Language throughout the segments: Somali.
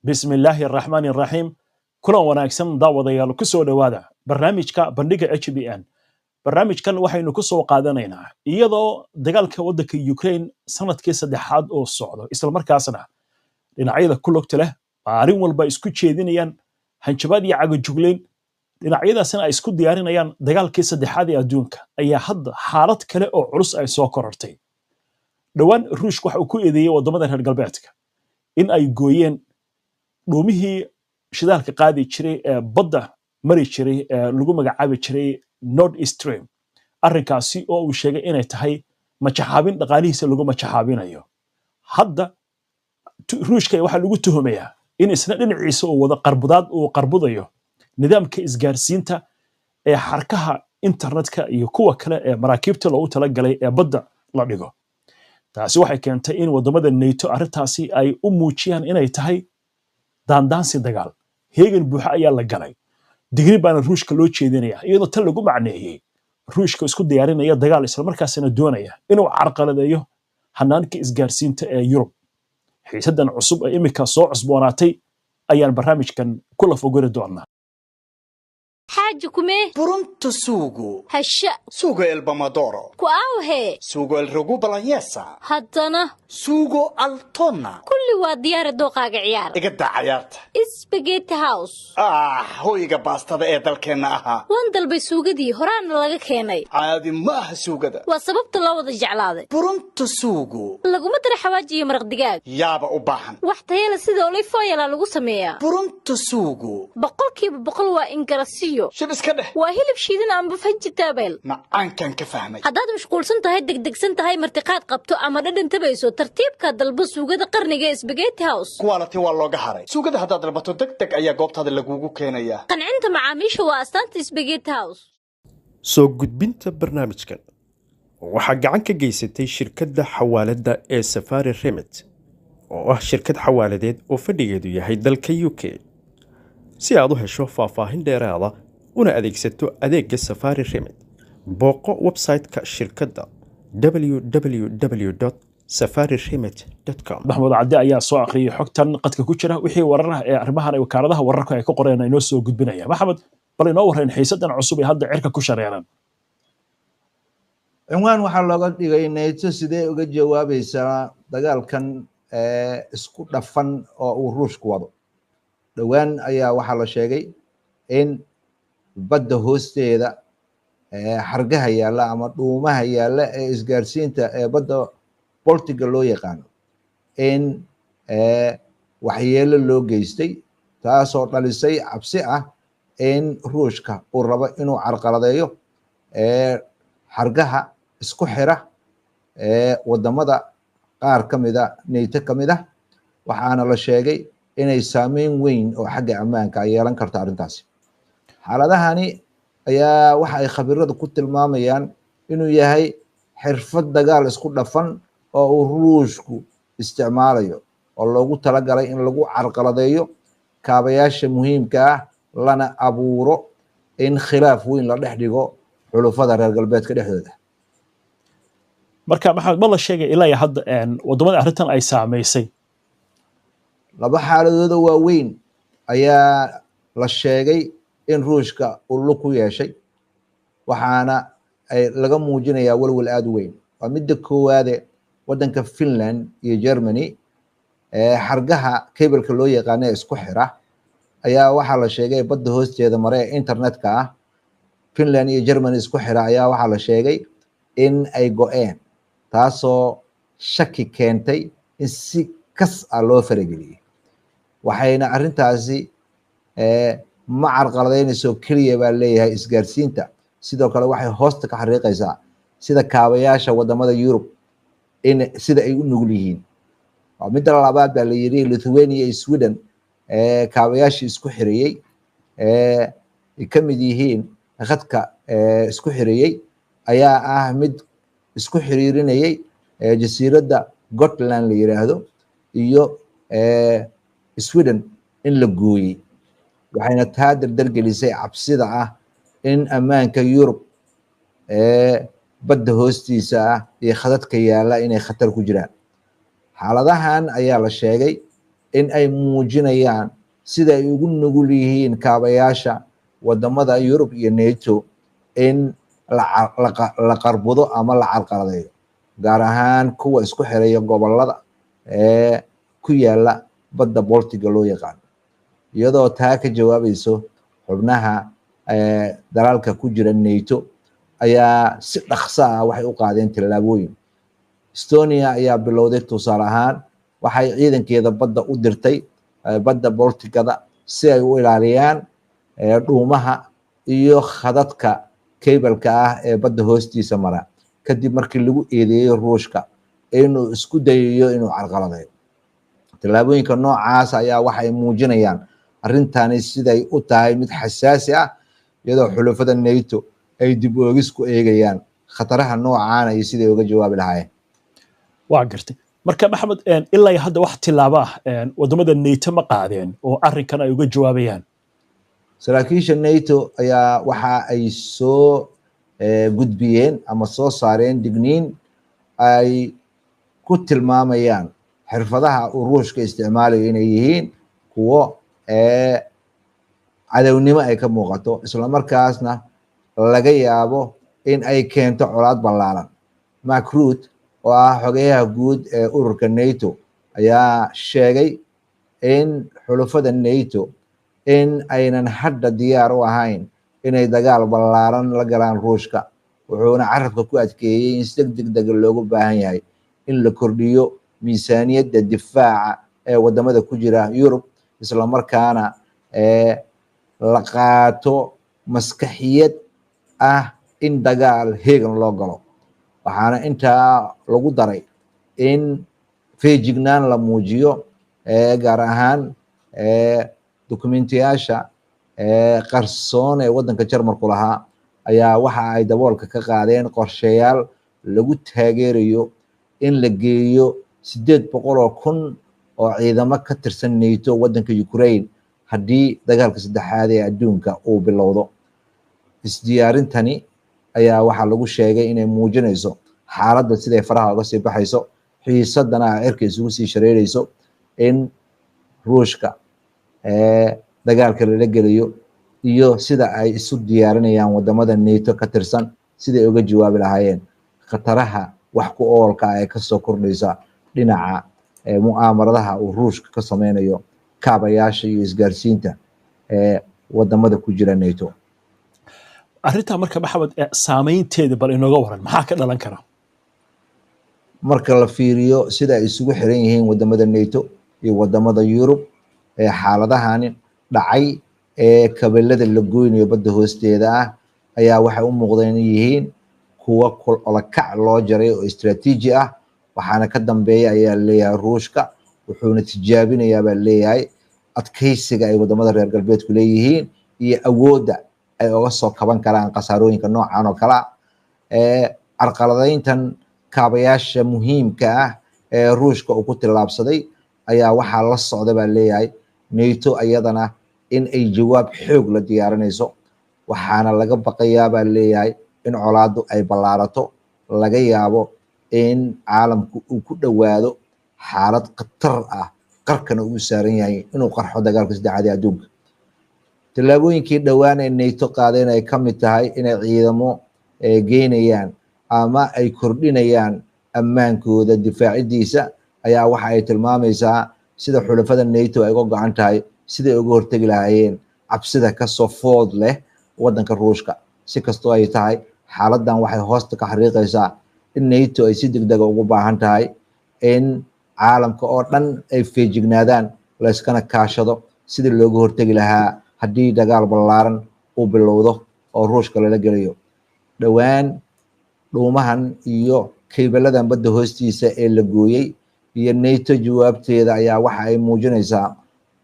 Bismillaahi araxmaani araxiim. Kulan wanaagsan, daawadayaal. Ku soo dhowaada barnaamijka Bandhiga HBN. Barnaamijkan waxaynu ku soo qaadanaynaa, iyadoo dagaalka waddanka Ukraine sanadkii saddexaad oo socdo, islamarkaasna dhinacyada ku lugta leh maalin walba isku jeedinayaan hanjabaad iyo cagajugleyn, dhinacyadaasina ay isku diyaarinayaan dagaalkii saddexaad ee adduunka, ayaa hadda xaalad kale oo culus ay soo korortay. Dhowaan Ruushka waxa uu ku eedeeyey waddamada reer galbeedka in ay gooyeen dhuumihii shidaalka qaadi jiray ee badda mari jiray ee lagu magacaabi jiray Nord Stream, arrinkaasi oo uu sheegay inay tahay majaxaabin dhaqaalihiisa lagu majaxaabinayo. Hadda Ruushka waxaa lagu tuhumayaa in isna dhinaciisa uu wado qarbudaad uu qarbudayo nidaamka isgaarsiinta ee xarkaha internetka iyo kuwa kale ee maraakiibta loogu talagalay ee badda la dhigo. Taasi waxay keentay in waddamada NATO arrintaasi ay u muujiyaan inay tahay daandaansi dagaal. Heegan buuxa ayaa la galay, digri baana Ruushka loo jeedinaya, iyadoo tan lagu macneeyey Ruushka isku diyaarinaya dagaal, islamarkaasina doonaya inuu carqaladeeyo hanaanka isgaarsiinta ee Yurub. Xiisadan cusub ee imika soo cusboonaatay ayaan barnaamijkan ku lafaguri doonaa. Xaaji, kumee? Pronto sugo. Hasha. Sugo el pomodoro. Ku aawhee? Sugo el ragù bolognese. Haddana? Sugo al tonno. Kulli waa diyaari, dooqaaga ciyaar. Iga daa cayaarta. Spaghetti House. Ah, hoyga baastada ee dalkeenna ahaa. Waan dalbay suugadii, horaana laga keenay. Caadi ma aha suugada. Waa sababta loo wada jeclaaday. Pronto sugo. Laguma dara xawaaji iyo maraq digaag. Yaaba u baahan. Wax tayala sida olive oil lagu sameeyaa. Pronto sugo. 100% waa ingarasiyo. Shib iska dheh. Waa hilib shiidan amba vegetable. Macaankan ka fahmay. Haddaad mashquulsan tahay, degdegsan tahay, martiqaad qabto ama dhadhan tabayso, tartiibka dalbo suugada qarniga ee Spaghetti House. Quality waa looga haray. Suugada haddaad dalbato, deg deg ayaa goobtaada lagugu keenayaa. Qancinta macaamiisha waa astaanta Spaghetti House. Soo gudbinta barnaamijkan waxaa gacan ka geysatay shirkadda xawaaladda ee Safari Remit, oo ah shirkad xawaaladeed oo fadhigeedu yahay dalka UK. Si aad u hesho faahfaahin dheeraada una adeegsato adeegga Safari Remit, booqo website-ka shirkadda www safari remit com. Maxamuud Cadde ayaa soo akhriyay xogtan qadka ku jira. Wixii warar ah ee arrimahan ay wakaaladaha wararku ay ka qoreen inoo soo gudbinaya. Maxamed, bal inoo warrayn xiisadan cusub ee hadda cirka ku shareeran. Cinwaan waxaa looga dhigay "NATO sidee uga jawaabaysaa dagaalkan isku dhafan oo uu Ruushku wado?" Dhowaan ayaa waxaa la sheegay in badda hoosteeda xargaha yaalla ama dhuumaha yaalla ee isgaarsiinta ee badda Baltiga loo yaqaano in waxyeelo loo geystay, taasoo dhalisay cabsi ah in Ruushka uu rabo inuu carqaladeeyo xargaha isku xira wadamada qaar ka mida NATO ka mid ah. Waxaana la sheegay inay saameyn weyn oo xagga ammaanka ay yeelan karto arrintaasi. Xaaladahani ayaa waxa ay khabiradu ku tilmaamayaan inuu yahay xirfad dagaal isku dhafan oo uu Ruushku isticmaalayo, oo loogu talagalay in lagu carqaladeeyo kaabayaasha muhiimka ah, lana abuuro in khilaaf weyn la dhex dhigo xulufada reer galbeedka dhexdooda. Marka Maxamed, ma la sheegay ilaa iyo hadda waddamada arrintan ay saamaysay? Laba xaaladood oo waaweyn ayaa la sheegay in Ruushka uu lug ku yeeshay, waxaana ay laga muujinayaa walwal aada u weyn. Waa midda koowaade, waddanka Finland iyo Germany xargaha cableka loo yaqaano ee isku xira ayaa waxaa la sheegay, badda hoosteeda mare ee internetka ah Finland iyo Germany isku xira, ayaa waxaa la sheegay in ay go-een, taasoo shaki keentay in si kas ah loo farageliyey. Waxayna arrintaasi ma carqaladeynayso keliya, baa leeyahay, isgaarsiinta, sidoo kale waxay hoosta ka xariiqaysaa sida kaabayaasha wadamada Yurub in sida ay u nugul yihiin. Waa midda labaad, baa la yidhi, Lithuania iyo Sweden kaabayaashii isku xirayey ay ka mid yihiin khadka isku xirayey ayaa ah mid isku xiriirinayey jasiiradda Gotland la yiraahdo iyo Sweden in la gooyey, waxayna taa dardargelisay cabsida ah in ammaanka Yurub ee badda hoostiisa ah iyo khadadka yaalla inay khatar ku jiraan. Xaaladahan ayaa la sheegay in ay muujinayaan sida ay ugu nugul yihiin kaabayaasha wadamada Yurub iyo NATO in la qarbudo ama la carqaladeeyo, gaar ahaan kuwa isku xiraya gobolada ee ku yaala badda Boltiga loo yaqaano. Iyadoo taa ka jawaabayso, xubnaha dalalka ku jira NATO ayaa si dhaqso ah waxay u qaadeen tallaabooyin. Estonia ayaa bilowday, tusaale ahaan, waxay ciidankeeda badda u dirtay badda Boltigada si ay u ilaaliyaan dhuumaha iyo khadadka cableka ah ee badda hoostiisa mara, kadib markii lagu eedeeyey Ruushka inuu isku dayayo inuu carqaladeeyo. Tallaabooyinka noocaas ayaa waxay muujinayaan arrintani siday u tahay mid xasaasi ah, iyadoo xulafada NATO ay dib oogis ku eegayaan khataraha noocaana iyo siday uga jawaabi lahaayeen. Waa gartay. Marka Maxamed, ilaa iyo hadda wax tilaabo ah wadamada NATO ma qaadeen oo arrinkan ay uga jawaabayaan? Saraakiisha NATO ayaa waxa ay soo gudbiyeen ama soo saareen digniin ay ku tilmaamayaan xirfadaha uu Ruushka isticmaalayo inay yihiin kuwo cadownimo ay ka muuqato, islamarkaasna laga yaabo in ay keento colaad ballaaran. Mark Rutte, oo ah xogeyaha guud ee ururka NATO, ayaa sheegay in xulafada NATO in aynan hadda diyaar u ahayn inay dagaal ballaaran la galaan Ruushka, wuxuuna carabka ku adkeeyey in si deg deg loogu baahan yahay in la kordhiyo miisaaniyadda difaaca ee wadamada ku jira Yurub, islamarkaana la qaato maskaxiyad ah in dagaal heegan loo galo. Waxaana intaa lagu daray in feejignaan la muujiyo, gaar ahaan dukumentiyaasha qarsoon ee waddanka Jarmalku lahaa ayaa waxa ay daboolka ka qaadeen qorshayaal lagu taageerayo in la geeyo 800,000 oo ciidamo ka tirsan NATO waddanka Ukraine haddii dagaalka saddexaad ee adduunka uu bilowdo. Isdiyaarintani ayaa waxaa lagu sheegay inay muujinayso xaaladda siday faraha uga sii baxayso, xiisadana ay cirka isugu sii shareerayso, in Ruushka dagaalka lala gelayo iyo sida ay isu diyaarinayaan wadamada NATO ka tirsan siday uga jawaabi lahaayeen khataraha wax ku oolka ee kasoo kordhaysa dhinaca mu'aamaradaha uu Ruushka ka sameynayo kaabayaasha iyo isgaarsiinta ee wadamada ku jira NATO. Arrintaa marka, Maxamed, saameynteeda bal inooga waran. Maxaa ka dhalan kara? Marka la fiiriyo sida ay isugu xiran yihiin wadamada NATO iyo wadamada Yurub ee xaaladahani dhacay ee kabeelada la goynayo badda hoosteeda ah ayaa waxay u muuqdeen inay yihiin kuwa olakac loo jaray oo istiraatiiji ah, waxaana ka dambeeya ayaa leeyahay Ruushka, wuxuuna tijaabinayaa baa leeyahay adkeysiga ay wadamada reer galbeedku leeyihiin iyo awoodda ay oga soo kaban karaan khasaarooyinka noocan oo kale ah. Ee carqaladeyntan kaabayaasha muhiimka ah ee Ruushka uu ku tillaabsaday ayaa waxaa la socda baa leeyahay NATO iyadana in ay jawaab xoog la diyaarinayso, waxaana laga baqayaa baa leeyahay in colaaddu ay ballaarato, laga yaabo in caalamku uu ku dhowaado xaalad khatar ah, qarkana uu saaran yahay inuu qarxo dagaalka saddexaad ee adduunka. Tallaabooyinkii dhowaan ee NATO qaadeen ay ka mid tahay inay ciidamo geynayaan ama ay kordhinayaan ammaankooda difaacidiisa ayaa waxa ay tilmaamaysaa sida xulafada NATO ay uga go-an tahay siday uga hortegi lahaayeen cabsida kasoo food leh waddanka Ruushka. Si kastoo ay tahay, xaaladdan waxay hoosta ka xariiqaysaa in NATO ay si degdega ugu baahan tahay in caalamka oo dhan ay feejignaadaan, layskana kaashado sidii looga hortegi lahaa haddii dagaal ballaaran uu bilowdo oo Ruushka lala gelayo. Dhowaan dhuumahan iyo kaybaladan badda hoostiisa ee la gooyey iyo NATO jawaabteeda ayaa waxa ay muujinaysaa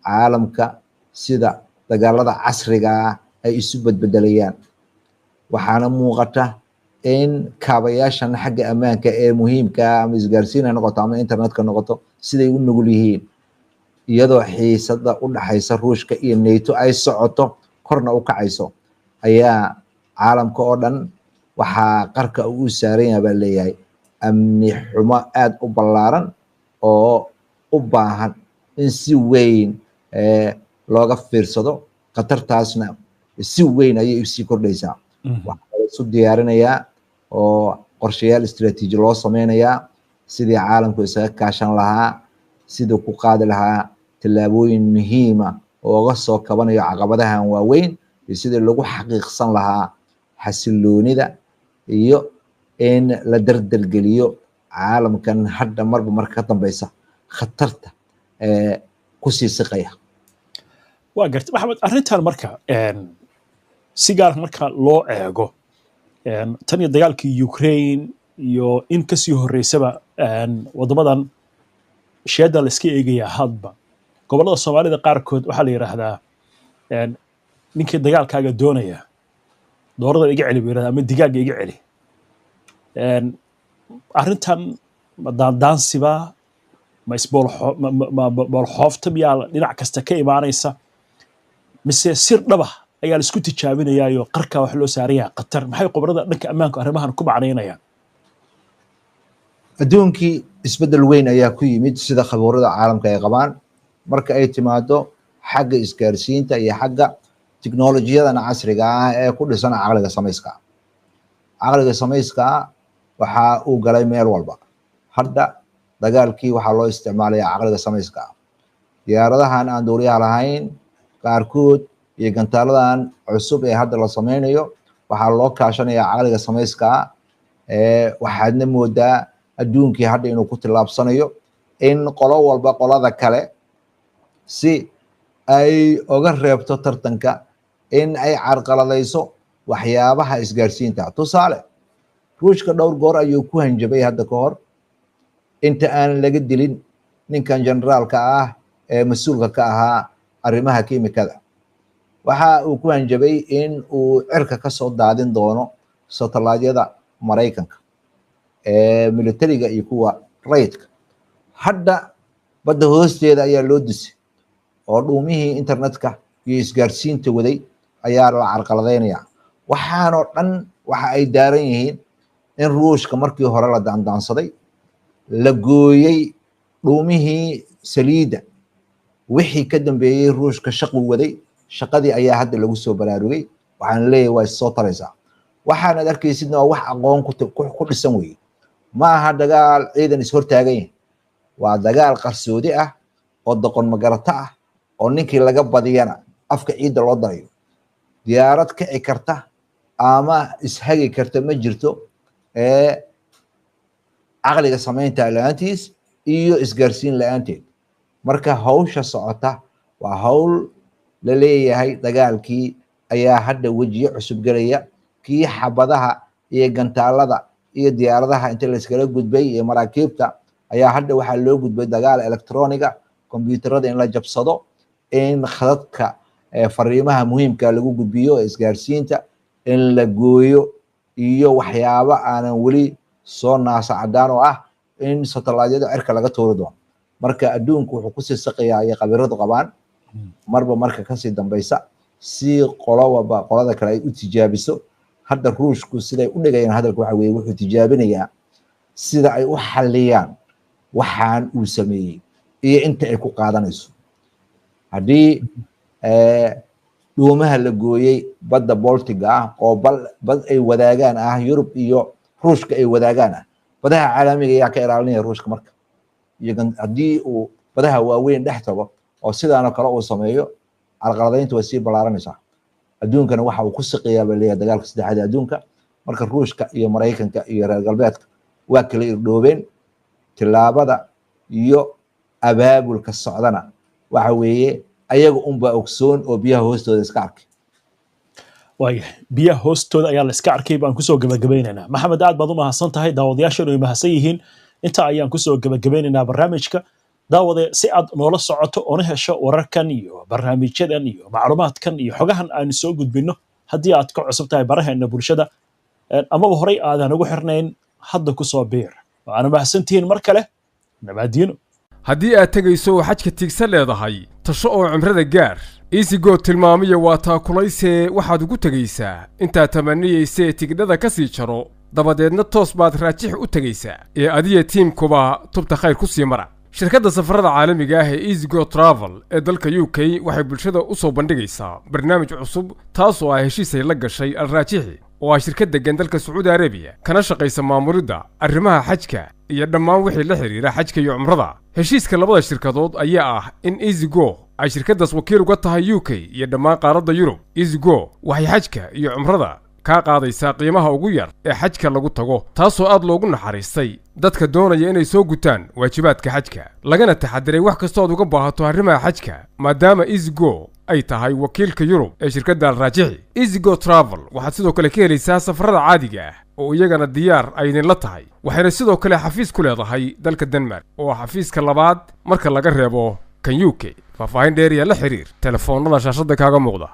caalamka sida dagaalada casriga ah ay isu bedbedelayaan, waxaana muuqata in kaabayaashan xagga ammaanka ee muhiimka ah, ama isgaarsiin ha noqoto ama internetka noqoto, siday u nugul yihiin, iyadoo xiisada u dhaxaysa Ruushka iyo NATO ay socoto korna u kacayso, ayaa caalamka oo dhan waxaa qarka uu saaran yahay baa leeyahay amni xumo aada u ballaaran oo u baahan In si weyn looga fiirsado khatartaasna si weyn ayay usii kordhaysaa. Waxaa la isu diyaarinayaa oo qorshayaal istiraatiiji loo sameynayaa sidii caalamku isaga kaashan lahaa, siduu ku qaadi lahaa tallaabooyin muhiima oo uga soo kabanayo caqabadahan waaweyn, iyo sidii lagu xaqiiqsan lahaa xasiloonida iyo in la dardargeliyo caalamkan hadda marba marka ka dambeysa khatarta kusii siqaya. Waa gartay, Maxamed. Arrintan marka si gaar marka loo eego, tan iyo dagaalkii Ukraine iyo in kasii horreysaba, waddamadan sheeda la iska eegayaa. Hadba gobollada Soomaalida qaarkood waxaa la yidhaahdaa, ninkii dagaalkaaga doonaya doorada iga celi buu yidhahdaa ama digaagga iga celi. Arrintan ma daandaansiba, ma isboolxoofta miyaa dhinac kasta ka imaanaysa, mise sir dhaba ayaa la isku tijaabinayaayo qarka wax loo saarayaa khatar? Maxay khubarada dhanka ammaanku arrimahan ku macnaynayaan? Adduunkii isbeddel weyn ayaa ku yimid, sida khabuurada caalamka ay qabaan, marka ay timaado xagga isgaarsiinta iyo xagga tiknolojiyadan casriga ah ee ku dhisan caqliga samayska. Caqliga samayska waxa uu galay meel walba. Hadda dagaalkii waxaa loo isticmaalaya caqliga samayska ah, diyaaradahan aan duuliyaha lahayn qaarkood iyo gantaaladan cusub ee hadda la sameynayo waxaa loo kaashanaya caqliga samayska ah. Waxaadna moodaa adduunkii hadda inuu ku tillaabsanayo in qolo walba qolada kale si ay oga reebto tartanka in ay carqaladayso waxyaabaha isgaarsiinta. Tusaale, Ruushka dhowr goor ayuu ku hanjabay hadda ka hor inta aan laga dilin ninkan generaalka ah ee mas-uulka ka ahaa arrimaha kiimikada. Waxa uu ku hanjabay in uu cirka ka soo daadin doono satellaydyada Maraykanka ee militariga iyo kuwa rayidka. Hadda badda hoosteeda ayaa loo disay oo dhuumihii internetka iyo isgaarsiinta waday ayaa la carqaladaynaya. Waxaanoo dhan waxa ay daaran yihiin in Ruushka markii hore la daandaansaday, la gooyey dhuumihii saliidda. Wixii ka dambeeyey Ruushka shaquu waday, shaqadii ayaa hadda lagu soo baraarugay. Waxaan leeyahay waa issoo taraysaa. Waxaanad arkaysidna waa wax aqoon ku dhisan weye. Ma aha dagaal ciidan ishortaagan yahay, waa dagaal qarsoodi ah oo doqon magarato ah oo ninkii laga badiyana afka ciidda loo darayo. Diyaarad kici karta ama ishagi karta ma jirto ee caqliga samaynta la-aantiis iyo isgaarsiin la-aanteed. Marka hawsha socota waa hawl la leeyahay dagaalkii ayaa hadda wejiyo cusub gelaya. Kii xabadaha iyo gantaalada iyo diyaaradaha inta layskala gudbay iyo maraakiibta ayaa hadda waxaa loo gudbay dagaal electroniga, kombyuutarada in la jabsado, in khadadka fariimaha muhiimka lagu gudbiyo isgaarsiinta in la gooyo, iyo waxyaabo aanan weli soo naasa cadaan oo ah in satellaydyada cirka laga tuuri doono. Marka adduunku wuxuu kusii saqayaa ayay khabiradu qabaan marba marka kasii dambaysa si qolowaba qolada kale ay u tijaabiso. Hadda Ruushku siday u dhigayaan hadalka waxa weeye wuxuu tijaabinayaa sida ay u xalliyaan waxaan uu sameeyey iyo inta ay ku qaadanayso. Haddii dhuumaha la gooyey badda Boltiga ah oo bal bad ay wadaagaan ah, Yurub iyo Ruushka ay wadaagaan ah, badaha caalamiga ayaa ka ilaalinaya Ruushka. Marka iyo haddii uu badaha waaweyn dhex tago oo sidaanoo kale uu sameeyo, carqaladayntu way sii ballaaranaysaa. Adduunkana waxa uu ku siqiyaa baa leeyahay dagaalka saddexaad ee adduunka. Marka Ruushka iyo Maraykanka iyo reer galbeedka waa kala irdhoobeen. Tillaabada iyo abaabulka socdana waxa weeye ayaga unbaa ogsoon oo biyaha hoostooda iska arkay. Waayahay, biyaha hoostooda ayaa la iska arkay baan kusoo gabagabeynaynaa. Maxamed, aad baad u mahadsan tahay, daawadayaashanu ay mahadsan yihiin. Inta ayaan kusoo gabagabeynaynaa barnaamijka. Daawade, si aad noola socoto oona hesho wararkan iyo barnaamijyadan iyo macluumaadkan iyo xogahan aanu soo gudbinno, haddii aad ka cusub tahay baraheena bulshada amaba horey aadan ugu xirnayn, hadda kusoo biir. Waana mahadsantihiin mar kale, nabaadiino. Haddii aad tegayso oo xajka tiigsan leedahay, tasho oo cimrada gaar. Easygo tilmaamiya waa taakulaysee waxaad ugu tegaysaa intaad tamaniyaysee tigidhada ka sii jaro, dabadeedna toos baad raajix u tegaysaa ee adiya tiimkuba tubta khayr ku sii mara. Shirkadda safarada caalamiga ah ee EasyGo Travel ee dalka UK waxay bulshada u soo bandhigaysaa barnaamij cusub, taasoo ah heshiis ay la gashay Alraajixi, oo ah shirkad deggan dalka Sacuudi Arabiya, kana shaqaysa maamulidda arrimaha xajka iyo dhammaan wixii la xidhiira xajka iyo cumrada. Heshiiska labada shirkadood ayaa ah in EasyGo ay shirkaddaas wakiil uga tahay UK iyo dhammaan qaaradda Yurub. EasyGo waxay xajka iyo cumrada kaa qaadaysaa qiimaha ugu yar ee xajka lagu tago, taasoo aad loogu naxariistay dadka doonaya inay soo gutaan waajibaadka xajka, lagana taxadiray wax kastoo aad uga baahato arrimaha xajka, maadaama EasyGo ay tahay wakiilka Yurub ee shirkadda Alraajixi. EasyGo Travel waxaad sidoo kale ka helaysaa safarada caadiga ah oo iyagana diyaar ay idinla tahay, waxayna sidoo kale xafiis ku leedahay dalka Denmark, oo ah xafiiska labaad marka laga reebo kan UK. Faahfaahin dheeriya la xiriir telefoonnada shaashadda kaaga muuqda.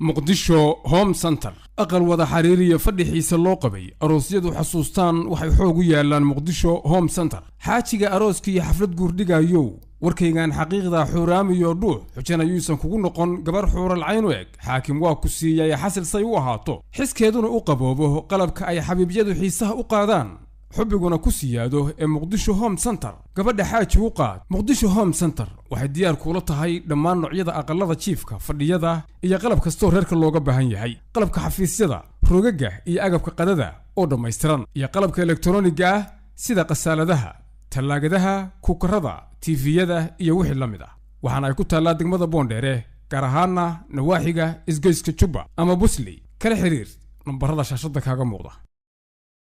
Muqdisho Home Center, aqal wada xiriiriya fadhixiisa loo qabay, aroosyadu xasuustaan, waxay xoog u yaallaan Muqdisho Home Center. Xaajiga arooska iyo xaflad guurdhigayow, warkaygan xaqiiqda xuuraamiyo dhuux xujana yuusan kugu noqon gabar xuural cayn u eg. Xaakim waa ku siiyay xasil say u ahaato, xiskeeduna u qaboobo, qalabka ay xabiibyadu xiisaha u qaadaan, xubbiguna ku siyaado ee Muqdisho Home Center gabadha xaaji u qaad. Muqdisho Home Center waxay diyaar kuula tahay dhammaan noocyada aqalada jiifka, fadhiyada iyo qalab kastoo reerka looga baahan yahay, qalabka xafiisyada, rogaga iyo agabka qadada oo dhammaystiran, iyo qalabka elektarooniga ah sida khasaaladaha, tallaagadaha, kukarada, tiifiyada iyo wixii la mid ah. Waxaana ay ku taallaa degmada Boondheere, gaar ahaana nawaaxiga isgoyska Jubba ama Busley. Kala xiriir nambarada shaashada kaaga muuqda.